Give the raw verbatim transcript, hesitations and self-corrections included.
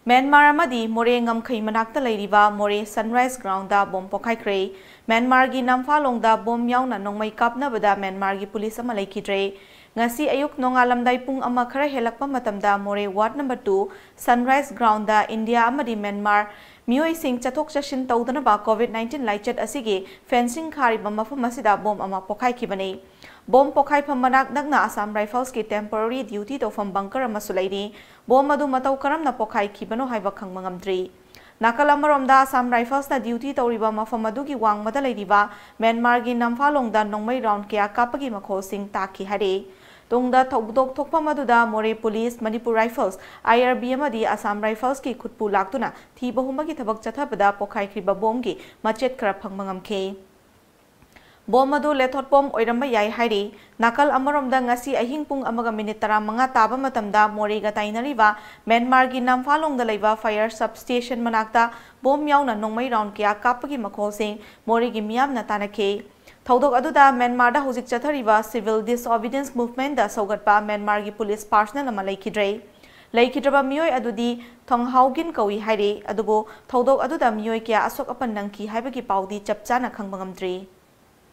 Myanmar ꯑꯃꯗꯤ ꯃꯣꯔꯦ ꯉꯝꯈꯩ ꯃꯅꯥꯛꯇ ꯂꯩꯔꯤꯕ ꯃꯣꯔꯦ ꯁꯟꯔꯥꯏꯖ ꯒ꯭ꯔꯥꯎꯟꯗ ꯕꯣꯝ ꯄꯣꯈꯥꯏꯈ꯭ꯔꯦ꯫ ꯃ꯭ꯌꯥꯟꯃꯥꯔꯒꯤ ꯅꯝꯐꯥꯂꯣꯡꯗ ꯕꯣꯝ ꯌꯥꯎꯅ ꯅꯣꯡꯃꯩ ꯀꯥꯞꯅꯕꯗ ꯃ꯭ꯌꯥꯟꯃꯥꯔꯒꯤ ꯄꯨꯂꯤꯁ ꯑꯃ ꯂꯩꯈꯤꯗ꯭ꯔꯦ꯫ ꯉꯁꯤ ꯑꯌꯨꯛ ꯅꯣꯡꯉꯥꯜꯂꯝꯗꯥꯏ ꯄꯨꯡ ꯑꯃ ꯈꯔ ꯍꯦꯜꯂꯛꯄ ꯃꯇꯝꯗ Moreh ward number two sunrise ground India ꯑꯃꯗꯤ ꯃ꯭ꯌꯥꯟꯃꯥꯔ ꯃꯤꯑꯣꯏꯁꯤꯡ ꯆꯠꯊꯣꯛ ꯆꯠꯁꯤꯟ ꯇꯧꯗꯅꯕ ꯀꯣꯚꯤꯗ ꯅꯥꯏꯟꯇꯤꯟ ꯂꯥꯏꯆꯠ ꯑꯁꯤꯒꯤ ꯐꯦꯟꯁꯤꯡ ꯈꯥꯔꯤꯕ ꯃꯐꯝ ꯑꯁꯤꯗ ꯕꯣꯝ ꯑꯃ ꯄꯣꯈꯥꯏꯈꯤꯕꯅꯤ꯫ ꯕꯣꯝ ꯄꯣꯈꯥꯏꯐꯝ ꯃꯅꯥꯛ ꯅꯛꯅ ꯑꯁꯥꯝ ꯔꯥꯏꯐꯜꯁꯀꯤ ꯇꯦꯝꯄꯣꯔꯔꯤ ꯗ꯭ꯌꯨꯇꯤ ꯇꯧꯐꯝ ꯕꯪꯀꯔ ꯑꯃꯁꯨ ꯂꯩꯔꯤ꯫ ꯕꯣꯝ ꯑꯗꯨ ꯃꯇꯧ ꯀꯔꯝꯅ ꯄꯣꯈꯥꯏꯈꯤꯕꯅꯣ ꯍꯥꯏꯕ ꯈꯪꯕ ꯉꯝꯗ꯭ꯔꯤ꯫ ꯅꯥꯀꯜ ꯑꯃꯔꯣꯝꯗ ꯑꯁꯥꯝ ꯔꯥꯏꯐꯜꯁꯅ ꯗ꯭ꯌꯨꯇꯤ ꯇꯧꯔꯤꯕ ꯃꯐꯝ ꯑꯗꯨꯒꯤ ꯋꯥꯡꯃꯗ ꯂꯩꯔꯤꯕ ꯃ꯭ꯌꯥꯟꯃꯥꯔꯒꯤ ꯅꯝꯐꯥꯂꯣꯡꯗ ꯅꯣꯡꯃꯩ ꯔꯥꯎꯟ ꯀꯌꯥ ꯀꯥꯞꯄꯒꯤ ꯃꯈꯣꯜꯁꯤꯡ ꯇꯥꯈꯤ ꯍꯥꯏꯔꯤ꯫ ꯇꯨꯡꯗ ꯊꯧꯗꯣꯛ ꯊꯣꯛꯐꯝ ꯑꯗꯨꯗ ꯃꯣꯔꯦ ꯄꯨꯂꯤꯁ, ꯃꯅꯤꯄꯨꯔ ꯔꯥꯏꯐꯜꯁ, ꯑꯥꯏ ꯑꯥꯔ ꯕꯤ ꯑꯃꯗꯤ ꯑꯁꯥꯝ ꯔꯥꯏꯐꯜꯁꯀꯤ ꯈꯨꯠꯄꯨ ꯂꯥꯛꯇꯨꯅ ꯊꯤꯕ ꯍꯨꯝꯕꯒꯤ ꯊꯕꯛ ꯆꯠꯊꯕꯗ ꯄꯣꯈꯥꯏꯈ꯭ꯔꯤꯕ ꯕꯣꯝꯒꯤ ꯃꯆꯦꯠ ꯈꯔ ꯐꯪꯕ ꯉꯝꯈꯤ꯫ ꯕꯣꯝ ꯑꯗꯨ ꯂꯦꯊꯣꯠ ꯕꯣꯝ ꯑꯣꯏꯔꯝꯕ ꯌꯥꯏ ꯍꯥꯏꯔꯤ꯫ ꯅꯥꯀꯜ ꯑꯃꯔꯣꯝꯗ ꯉꯁꯤ ꯑꯍꯤꯡ ꯄꯨꯡ ꯑꯃꯒ ꯃꯤꯅꯤꯠ ꯇꯔꯥꯃꯉꯥ ꯇꯥꯕ ꯃꯇꯝꯗ ꯃꯣꯔꯦꯒ ꯇꯥꯏꯅꯔꯤꯕ ꯃ꯭ꯌꯥꯟꯃꯥꯔꯒꯤ ꯅꯝꯐꯥꯂꯣꯡꯗ ꯂꯩꯕ ꯐꯥꯌꯔ ꯁꯕ ꯁ꯭ꯇꯦꯁꯟ ꯃꯅꯥꯛꯇ ꯕꯣꯝ ꯌꯥꯎꯅ ꯅꯣꯡꯃꯩ ꯔꯥꯎꯟ ꯀꯌꯥ ꯀꯥꯞꯄꯒꯤ ꯃꯈꯣꯜꯁꯤꯡ ꯃꯣꯔꯦꯒꯤ ꯃꯤꯌꯥꯝꯅ ꯇꯥꯅꯈꯤ꯫ ꯊꯧꯗꯣꯛ ꯑꯗꯨꯗ ꯃ꯭ꯌꯥꯟꯃꯥꯔꯗ ꯍꯧꯖꯤꯛ ꯆꯠꯊꯔꯤꯕ civil disobedience movementꯗ ꯁꯧꯒꯠꯄ ꯃ꯭ꯌꯥꯟꯃꯥꯔꯒꯤ ꯄꯨꯂꯤꯁ ꯄꯥꯔꯁꯅꯦꯜ ꯑꯃ ꯂꯩꯈꯤꯗ꯭ꯔꯦ꯫ ꯂꯩꯈꯤꯗ꯭ꯔꯕ ꯃꯤꯑꯣꯏ ꯑꯗꯨꯗꯤ ꯊꯣꯡꯍꯥꯎꯒꯤꯟ ꯀꯧꯏ ꯍꯥꯏꯔꯤ, ꯑꯗꯨꯕꯨ ꯊꯧꯗꯣꯛ ꯑꯗꯨꯗ ꯃꯤꯑꯣꯏ ꯀꯌꯥ ꯑꯁꯣꯛ ꯑꯄꯟ ꯅꯪꯈꯤ ꯍꯥꯏꯕꯒꯤ ꯄꯥꯎꯗꯤ ꯆꯞ ꯆꯥꯅ ꯈꯪꯕ ꯉꯝꯗ꯭ꯔꯤ꯫